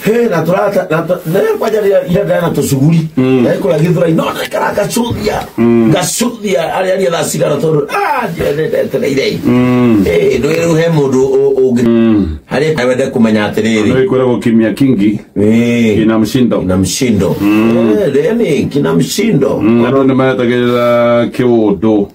He na turata na kwanja ira ndana tusuguri na ikora githura no ndikara ngacuthia ngacuthia aria aria thaa cigana tondu ndetereire eh ndwiru he mundu ungi hari wende kumenya atiriri no ikoragwo kimya kingi kina mshindo kina mshindo eh kina mshindo andu ni maretagirira kiundu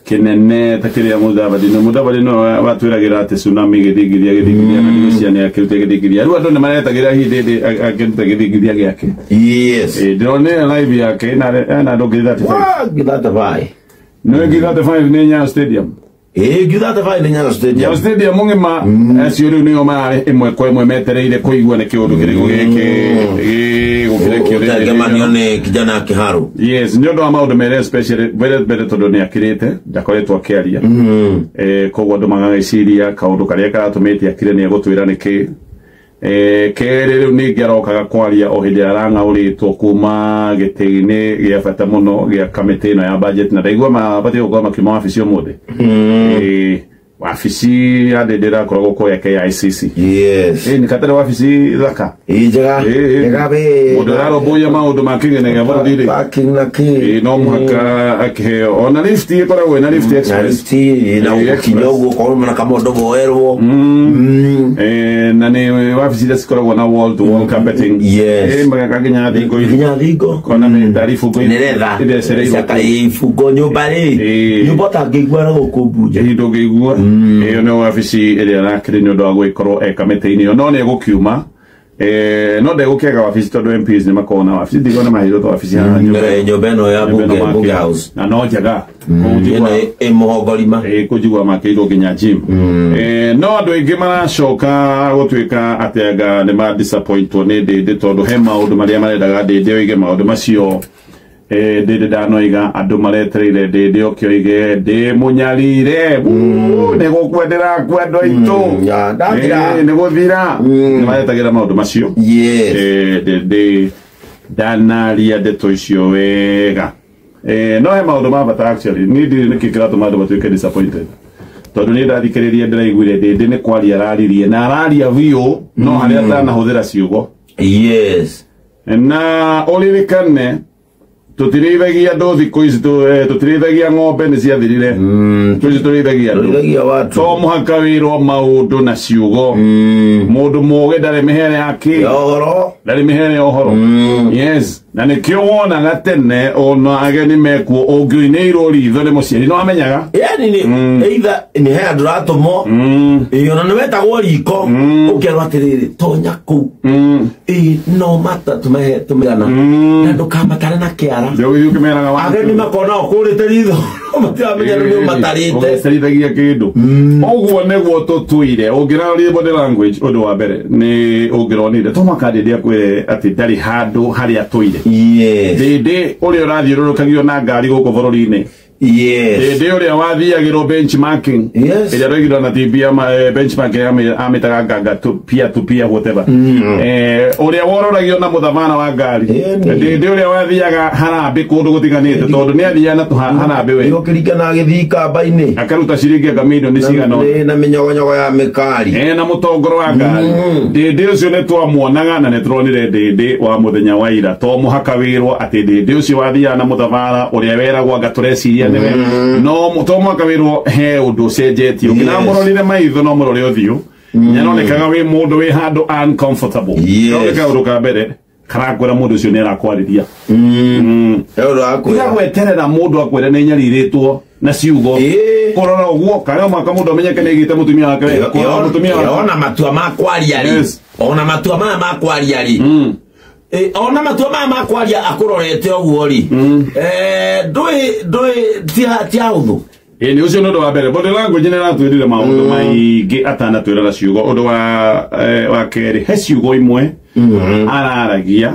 kinene ta kiria Mudavadi no Mudavadi no watwiragira ati tsunami githingithia githingithia na nigucia ni akiruta githingithia riu andu ni maretagirira hindi hindi akiruta githingithia giake. Yes, ndironire live yake na andu 35 35 no 35 ni Nyayo Stadium. 35 ni Nyayo Stadium. Nyayo Stadium ng'ima acio riu nio mararĩ ĩmwe kwa ĩmwe metereire kũigua nĩ kĩũndũ kĩrĩkũ gĩkĩ gĩgũkĩrekio rĩrĩ nĩ kijana Kiharu. Yes, nĩ ũndũ wa maũndũ merĩ especially very very tondũ nĩ akirĩte ndakoretwo akĩaria koguo andũ magagĩciria kaũndũ karĩa karatũmĩte akire nĩ egũtwĩra nĩkĩ. Kerĩ rĩu ningĩ arokaga kwaria o hĩndĩ arang'aũrĩtwo kuma gĩtĩ-inĩ gĩa bata mũno gĩa kamĩtĩ ĩno ya budget na ndaigua mabatiĩ gũkorwo makiuma wabici ũmũthĩ. Wabici ya Ndĩndĩ ĩrakoragwo kũrĩa KICC. Yes. Nĩ katarĩ wabici thaka. Njega. Njega be. Mũndũ ũrarũmbũiya maũndũ ma kĩgĩna gĩa bũrũri rĩ. Parking na kĩ. No mũhaka akĩheo ona lift ĩkoragwo ĩna lift express. Na lift na ũgũkinya ũguo ũkorwo na kamondo woerwo. Na nĩ wabici iria cikoragwo na wall to wall carpeting. Yes. Magaka nginya thingo. Nginya thingo. Kona nĩ ndari ibungo. Nĩ retha. Iria ibungo nyũmba rĩ. Nyũmba ũtangĩigua na gũkũ Mbuja. Ndũngĩigua. Ĩyo nĩ wabici ĩrĩa arakĩrĩ nĩ ũndũ wa gũgĩkorwo e kamĩtĩ-inĩ ĩyo no nĩ egũkiuma no ndegũkĩaga wabici tondũ MPs nĩ makoragwo na wabici ndigona maheirwo wabici haha nyũmba ĩno ya bunge house na no njega ĩ mũhongorima kũnjigua makĩirwo nginya gym. No andũ aingĩ maracoka gũtuĩka atĩ anga nĩ ma disappointwo nĩ Ndĩndĩ tondũ he maũndũ marĩa marendaga Ndĩndĩ oige maũndũ macio Ndĩndĩ ndanoiga andũ maretereire Ndĩndĩ oke oige ndĩ mũnyarire nĩ gũkwendera kwendwo aitũ nĩ gũthira nĩ maretagĩra maũndũ macio. Ndĩndĩ ndanaria ndeto icio wega. No he maũndũ ma bata actually niĩ ndirĩ nĩkĩ kĩratũma andũ matuĩke disappointed tondũ niĩ ndathikĩrĩria ndĩraiguire Ndĩndĩ nĩ kwaria araririe na araria biũ no harĩa atanahũthĩra ciugo. Yes. Na ũririkane tutirithagia andũ thikũ ici tutirithagia ng'ombe nĩ ciathirire tũci tũrithagia andũ to mũhaka wĩrwo maũndũ na ciugo mũndũ mũũgĩ ndarĩ mĩhere ya ũhoro ndarĩ mĩhere ya ũhoro. Yes, na nĩkĩo wonaga tene ona ageni mekuo ũngĩoinĩirwo ritho nĩ mũciari no amenyaga yani nĩ either nĩ he andũ ratũmwo ona nĩ wetagwo riko ũkerwo atĩrĩrĩ tonya kũu no mata tũmeana na ndũkamatare na kĩara ageni makona ũkũrĩte ritho matiramenya nĩ ũmatarĩte ũgecerithagia kĩndũ ũguo nĩguo tũtũire ũngĩraria body language ũndũ wa mbere nĩ ũngĩronire to mũhaka Ndĩndĩ akwĩre atĩ ndarĩ handũ harĩa atũire. Yes. Ndĩndĩ ũrĩa ũrathiũrũrũkagio na ngari gũkũ bũrũri-inĩ. Yes. Ndĩndĩ ũrĩa wathiagĩrwo benchmarking. Yes. Ĩrĩa roigirwo na TV benchmarking amĩtaga nganga peer to peer whatever. Ũrĩa wororagio na mũthamana wa ngari. Ndĩndĩ ũrĩa wathiaga harambĩ kũndũ gũtiganĩte tondũ nĩ athiaga na harambĩ we. Gũkĩringana agĩthiĩ kamba-inĩ. Akaruta ciringi anga mirioni cigana ũna. Na mĩnyogonyogo ya mĩkari. Na mũtongoro wa ngari. Ndĩndĩ ũcio nĩ twamuonaga na nĩ tũronire Ndĩndĩ wa mũthenya wa ira to mũhaka wĩrwo atĩ Ndĩndĩ ũcio wathiaga na mũthabara ũrĩa weragwo anga tũreciria no to mũhaka wĩrwo he ũndũ ũcenjetie ũngĩramũrorire maitho no mũrore ũthiũ nĩaronekaga wĩ mũndũ wĩ handũ uncomfortable. Nĩaroneka ũndũ ka mbere karakwĩra mũndũ ũcio nĩ arakwarĩria tiga gweterera mũndũ akwĩre nĩ nyarirĩtwo na ciugo kũrora ũguo kana mũhaka mũndũ amenyeke nĩ aigĩte mũtumia wake wega kũrora mũtumia wake ona matua ma kwaria rĩ ona matua maya ma kwaria rĩ ona matua maya ma kwaria akũrorete ũguo rĩ ndũĩ ti ahũthũ. Nĩ ũcio nĩ ũndũ wa mbere body language nĩ ĩratwĩrire maũndũ maingĩ atanatwĩra na ciugo. Ũndũ wa kerĩ he ciugo imwe araragia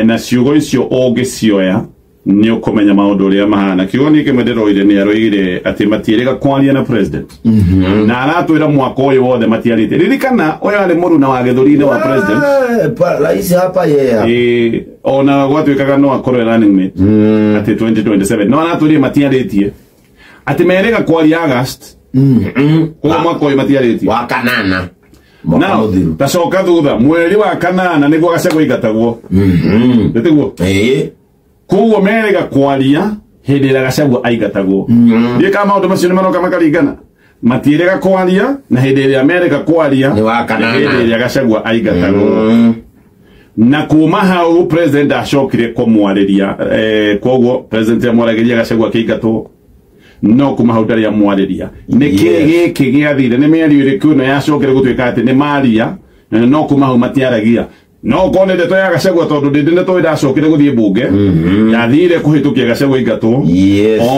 na ciugo icio ũngĩcioya nĩ ũkũmenya maũndũ ũrĩa mahana. Kiugo niĩ kĩmwe ndĩroire nĩ aroigire atĩ matiĩrĩga kwaria na president na aratwĩra mwaka ũyũ wothe matiarĩte. Ririkana ũyũ arĩ mũruna wa gĩthũri-inĩ wa president rais hapa yeye ona gwatuĩkaga no akorwo running mate atĩ 2027 no aratwĩrire matiarĩtie atĩ merĩga kwaria August koguo mwaka ũyũ matiarĩtie wa kanana. Now tacoka thutha mweri wa kanana niguo Gachagua aingatagwo. Nĩtiguo? Koguo merega kwaria hĩndĩ ĩrĩa Gachagua aingatagwo. Ndiĩ kana maũndũ macio nĩ maroka makaringana. Matirega kwaria na hĩndĩ ĩrĩa merega kwaria hĩndĩ ĩrĩa Gachagua aingatagwo. Na kuma hau president acokire kũmwarĩria, koguo president amwaragĩria Gachagua akĩingatwo, no kuma hau ndarĩ amwarĩria. Nĩkĩ gĩkĩ gĩathire? Nĩ mĩario ĩrĩkũ ĩno yacokire gũtuĩka atĩ nĩ maria, no kuma hau matiaragia. No korwo nĩ ndeto ya Gachagua tondũ ndĩndĩ nĩ tũĩ ndacokire gũthiĩ mbunge, yathire kũhĩtũkia Gachagua aingatwo.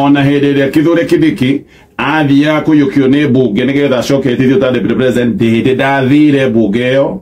Ona hĩndĩ ĩrĩa Kithure Kindiki athiaga kũiyũkio nĩ mbunge nĩgetha acoke etithio ta deputy president, hĩndĩ ndathire mbunge ĩyo.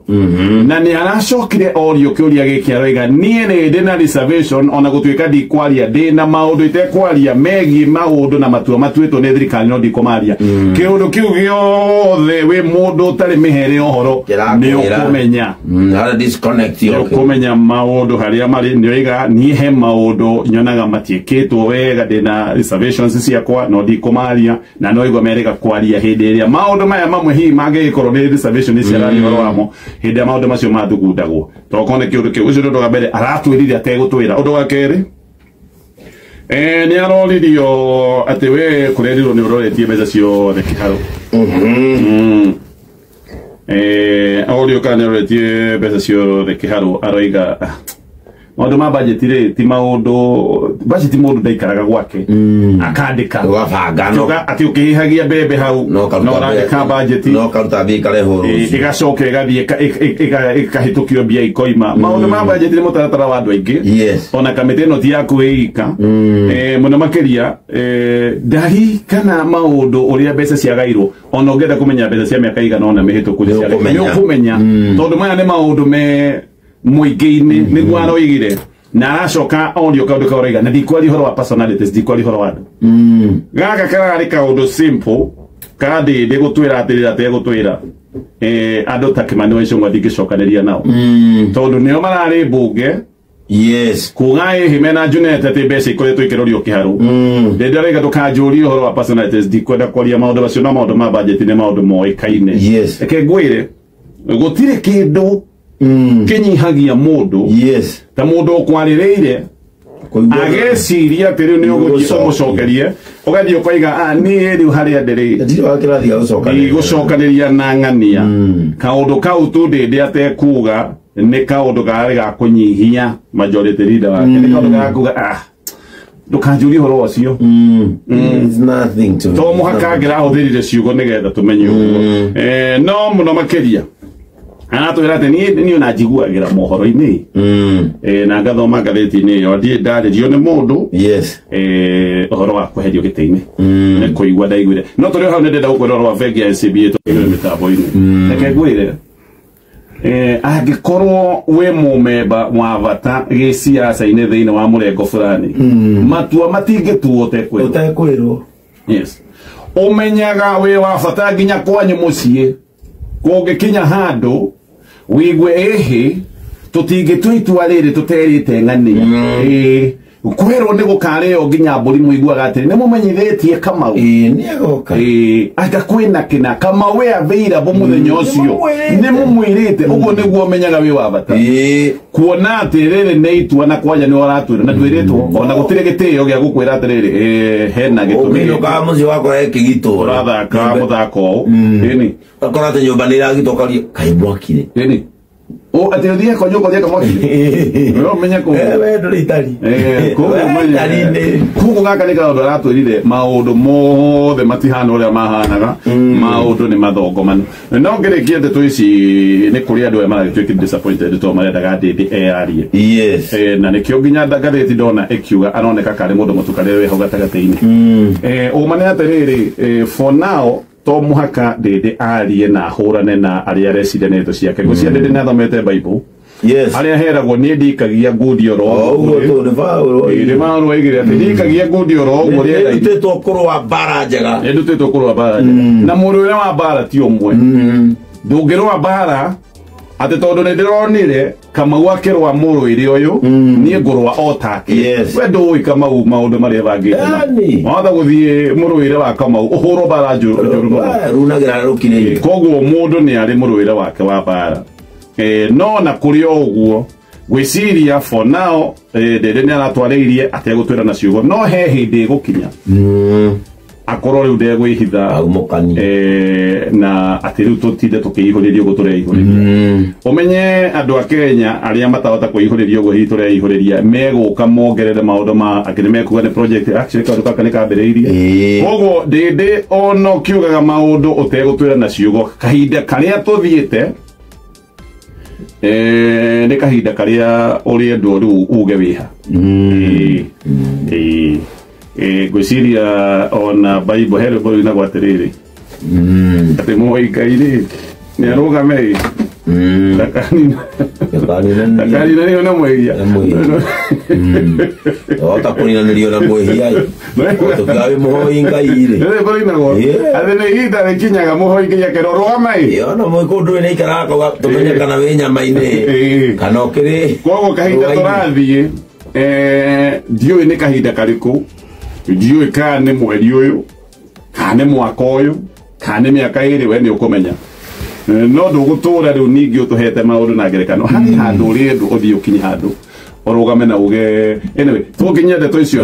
Na nĩ aracokire orio kĩũria gĩkĩ aroiga niĩ nĩ ndĩ na reservation ona gũtuĩka ndikwaria, ndĩ na maũndũ itekwaria megiĩ maũndũ na matua matuĩtwo nĩ thirikari no ndikũmaria. Kĩũndũ kĩu gĩothe wĩ mũndũ ũtarĩ mĩhere ũhoro nĩ ũkũmenya. Nĩ ũkũmenya maũndũ harĩa marĩ. Nĩ oiga niĩ he maũndũ nyonaga matiĩkĩtwo wega, ndĩ na reservations ciakwa no ndikũmaria. Na no igua merega kwaria hĩndĩ ĩrĩa maũndũ maya mamwe hihi mangĩgĩkorwo nĩ reservation ici araria ũhoro wamo hĩndĩ ĩrĩa maũndũ macio mathugundagwo. Tokorwo nĩ kĩũndũ kĩu. Ũcio nĩ ũndũ wa mbere aratwĩrire ategũtwĩra. Ũndũ wa kerĩ, nĩ aroririo atĩ we kũrerirwo nĩ ũroretie mbeca ciothe kĩharũ. Orio kana nĩ ũroretie mbeca ciothe kĩharũ, aroiga maũndũ ma budget rĩ ti maũndũ, budget mũndũ ndaikaraga gwake akandĩka atĩ ũkĩhihagia mbembe hau no ũrandĩka budget no karuta mbia ikarehwo rũciũ, ĩgacoka ĩgathiĩ ĩkahĩtũkio mbia ikoima. Maũndũ ma budget nĩ mũtaratara wa andũ aingĩ, ona kamĩtĩ ĩno ti yaku ĩika. Mũno makĩria ndari kana maũndũ ũrĩa mbeca ciagairwo, ona ũngĩenda kũmenya mbeca cia mĩaka igana ũna mĩhĩtũku nĩ ũkũmenya, tondũ maya nĩ maũndũ me mũingĩ-inĩ nĩguo aroigire. Na aracoka orio kaũndũ kau aroiga na ndikwaria ũhoro wa personalities, ndikwaria ũhoro wa andũ. Gaka kararĩ kaũndũ simple ka ndĩndĩ gũtwĩra atĩrĩrĩ ategũtwĩra andũ ta Kimani wa Ichung'wa ndingĩcokanĩria nao, tondũ nĩo mararĩ mbunge. Yes. Kuga ĩhĩ mena Junet atĩ mbeca ikoretwo ikĩrorio kĩharũ. Ndĩndĩ arauga ndũkanjũrie ũhoro wa personalities, ndikwenda kwaria maũndũ macio, no maũndũ ma budget nĩ maũndũ moĩkaine. Yes. Reke ngwĩre gũtirĩ kĩndũ kinyihagia mũndũ. Yes. Ta mũndũ ũkwarĩrĩire ageciria atĩ rĩu nĩ ũgũthiĩ ũmũcokerie, ũgathiĩ ũkoiga niĩ rĩu harĩa ndĩrĩ ndigũcokanĩria na ng'ania. Kaũndũ kau tu ndĩndĩ atekuga nĩ kaũndũ karĩ ga kũnyihia majority leader wake, nĩ kaũndũ ga kuga ndũkanjũrie ũhoro ũcio. It's nothing to to mũhaka angĩrahũthĩrire ciugo nĩgetha tũmenye ũguo. No mũno makĩria aratwĩra atĩ niĩ ona njiguagĩra mohoro-inĩ, na ngathoma ngathĩti-inĩ ĩyo, ndiĩ ndarĩrio nĩ mũndũ. Yes. Ũhoro wa kweherio gĩtĩ-inĩ nĩ kũigua ndaiguire. No tũrĩ o hau nĩ ndĩrenda gũkwĩra ũhoro wa bengi ya NCBA tũkĩrĩ mĩtambo-inĩ. Reke ngwĩre, angĩkorwo wĩ mũmemba wa bata gĩciaca-inĩ thĩinĩ wa mũrengo fulani, matua matingĩtuo ũtekwĩrwo. Yes. Ũmenyaga wĩ wa bata nginya kwanyu mũciĩ, kũngĩkinya handũ wigue ĩhĩ tũtingĩtua itua rĩrĩ tũterĩte ng'ania. Kwĩrwo nĩ gũkarĩo nginya mbũri mũiguaga atĩrĩ nĩ mũmenyithĩtie Kamau. Nĩ agoka. Anga kwĩna kĩna Kamau wĩ available mũthenya ũcio nĩ mũmwĩrĩte. Ũguo nĩguo ũmenyaga wĩ wa bata. Kuona atĩ rĩrĩ nĩ itua na kwanja nĩ ũratwĩra na twĩrĩtwo ona gũtirĩ gĩtĩo gĩa gũkwĩra atĩrĩrĩ hena gĩtũmi. Ũkĩinũka mũciĩ wakora ĩkĩgitwo. Ũrathaka mũthako ũũ. Ĩni. Ũgakora atĩ nyũmba nĩ ĩragitwo ũkaria kaĩ mwakire. Ĩni. O atĩ ũthiĩ kwanyu ũkothiĩ kamwakire. We ũmenye kũu. We ndũrĩ itari. Koguo gaka nĩ kaũndũ aratwĩrire maũndũ mothe matihana ũrĩa mahanaga, maũndũ nĩ mathongomanu. No ngĩrĩkia ndeto ici nĩ kũrĩ andũ aya maragĩtuĩka disappointed tondũ marendaga Ndĩndĩ eyarie. Yes. Na nĩkĩo nginya ngathĩti ndona ĩkiuga aroneka karĩ mũndũ mũtukanĩre wĩ hau gatagatĩ-inĩ. Ũma nĩ atĩrĩrĩ, for now to mũhaka Ndĩndĩ arie na ahũrane na arĩa areciria nĩ thũ ciake. Ngwĩciria Ndĩndĩ nĩ athomete Bible. Yes. Arĩa heragwo niĩ ndikagia ngundi oro ũguo. Ũguo nĩ Paũlũ. Nĩ Paũlũ oigire atĩ ndikagia ngundi oro ũguo rĩera-inĩ. Nĩndutĩtwo kũrũa mbara njega. Nĩndutĩtwo kũrũa mbara njega. Na mũrũĩre wa mbara ti ũmwe. Ndũngĩrũa mbara Atĩ tondũ nĩ ndĩronire Kamau akĩrũa mũrũĩre ũyũ, niĩ ngũrũa o take. Yes. We ndũĩ Kamau maũndũ marĩa bangĩte. Yani. Wahota gũthiĩ mũrũĩre wa Kamau ũhũrwo mbara njũru njũru mũno. Runagĩra rũkirĩire. Koguo mũndũ nĩ arĩ mũrũĩre wake wa mbara. No na kũrĩ o ũguo gwĩciria for now, Ndĩndĩ nĩ aratwarĩirie ategũtwĩra na ciugo, no he hĩndĩ ĩgũkinya akorwo rĩu ndegwĩhitha. Aumũkani. Na atĩ rĩu tũtinde tũkĩihũrĩria ũguo tũreihũrĩria. Ũmenye andũ a Kenya arĩa matahota kwĩihũrĩria ũguo hihi tũreihũrĩria megũka mongerere maũndũ ma atĩ nĩ mekuga nĩ project, actually kaũndũ gaka nĩ kambĩrĩirie. Koguo Ndĩndĩ ona ũkiugaga maũndũ ũtegũtwĩra na ciugo, kahinda karĩa tũthiĩte nĩ kahinda karĩa ũrĩendwo rĩu uge wĩha. Ĩĩ. Ĩĩ, ngwĩciria ona Bible he rwĩmbo rũinagwo atĩrĩrĩ, atĩ mũhoi Ngai rĩ nĩ arũgame ĩ, ndakanina ndakaninanĩrio na mwĩhia. Na mwĩhia. Wahota kũninanĩrio na mwĩhia ĩ. Tũkiuga wĩ mũhoi Ngai rĩ. Nĩ rwĩmbo rũinagwo atĩ nĩ ihinda rĩkinyaga mũhoi Ngai akerwo rũgama ĩ. Ĩ, ona mwĩ kũndũ nĩ ikaraga kauga tũmenye kana wĩ nyama-inĩ kana ũkĩrĩ. Koguo kahinda rũga-inĩ. Tũrathiĩ, ndiũĩ nĩ kahinda karĩkũ, ndiũĩ kana nĩ mweri ũyũ kana nĩ mwaka ũyũ kana nĩ mĩaka ĩrĩ, we nĩ ũkũmenya. No ndũgũtũra rĩu ningĩ ũtũhete maũndũ na ngerekano harĩ handũ ũrĩendwo ũthiĩ ũkinye handũ ũrũgame na uge anyway tũnginyia ndeto icio.